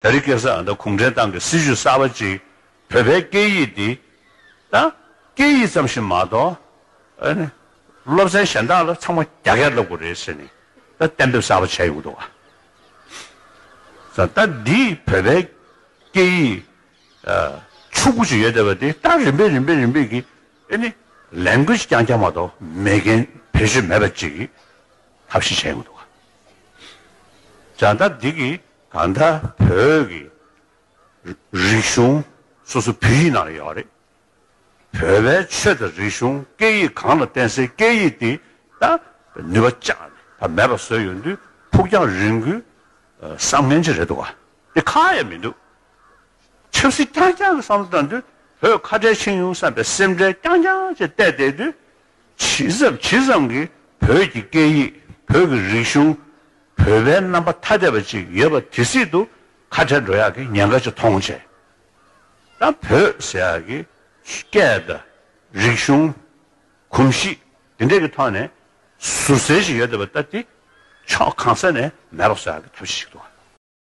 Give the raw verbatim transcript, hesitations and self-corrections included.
ད་རེས་ཁ་སང་ད་གུང་ཁྲན་ཏང་གི་སྲིད་བྱུས་གསར་པ་ཅིག་བོད་པའི་སྐད་ཡིག་འདི་ད་སྐད་ཡིག་ཙམ་ཞིག་མ་གཏོགས་ཨ་ནི་སློབ་ཚན་གཞན་དག་ལ་ཚང་མ་རྒྱ་སྐད་སློབ་དགོས་རེད་ཟེར་ནས་ད་གཏན་འབེབས་གསར་པ་བྱས་ཡོང་འདུག་བ། ད་འདི་བོད་པའི་སྐད་ཡིག་ཕྱུག་པོ་ཞིག་ཡོད་བསྡད་པ་དེ་ད་རིམ་པས་རིམ་པས་རིམ་པས་ཀྱི་ཨ་ནི་language་རྐྱང་རྐྱང་མ་གཏོགས་མེད་མཁན་བེད་སྤྱོད་མེད་པ་ཅིག་གི་ཐབས་ཤེས་བྱས་ཡོང་འདུག་བ། ད་ལྟ་འདི་གི་གང་ལྟར་བོད་ཀྱི་རིག་གཞུང་སོ་སོ་བོད་ཡིག་ནང་ལ་ཡོད་རེད། བོད་པའི་ཆོས་དང་རིག་གཞུང་སྐད་ཡིག་གང་ལ་བརྟེན་སའི་སྐད་ཡིག་དེ་ད་ནུས་པ་བཅག་ནས་ད་མེད་པ་བཟོས་ཡོང་དུས་ཕུགས་རྒྱང་རིང་པོའི་བསམ་ངན་ཅིག་རེད་འདུག་བ། དེ་ཁག་ཡང་མི་འདུག་ཆབ་སྲིད་རྐྱང་རྐྱང་གི་བསམ་བློ་བཏང་དུས་བོད་ཁ་བྲལ་ཕྱིན་ཡོང་བསམ་པའི་སེམས་ཁྲལ་རྐྱང་རྐྱང་ཅིག་བལྟས་བསྡད་དུས་ཇི་ཙམ་ཇི་ཙམ་གྱི་བོད་ཀྱི་སྐད་ཡིག་བོད་ཀྱི་རིག་གཞུང་བོད་པའི་རྣམ་པ་ཐ་དད་པ་ཅིག་ཡོད་པ་དེ་སྲིད་དུ་ཁ་བྲལ་འགྲོ་ཡག་གི་ཉེན་ཁ་ཅིག་མཐོང་བྱས། ད་བོད་ཟེར་ཡག་གི་སྐད་དང་རིག་གཞུང་གོམས་གཤིས་དེ་འདྲས་ཀྱི་ཐོག་ནས་ཟུར་ཟེར་ཞིག་ཡོད་བསྡད་པ་ད་དེ་ཕྱོགས་གང་ས་ནས་མེད་པ་བཟོ་ཡག་གི་ཐབས་ཤེས་ཤིག་འདུག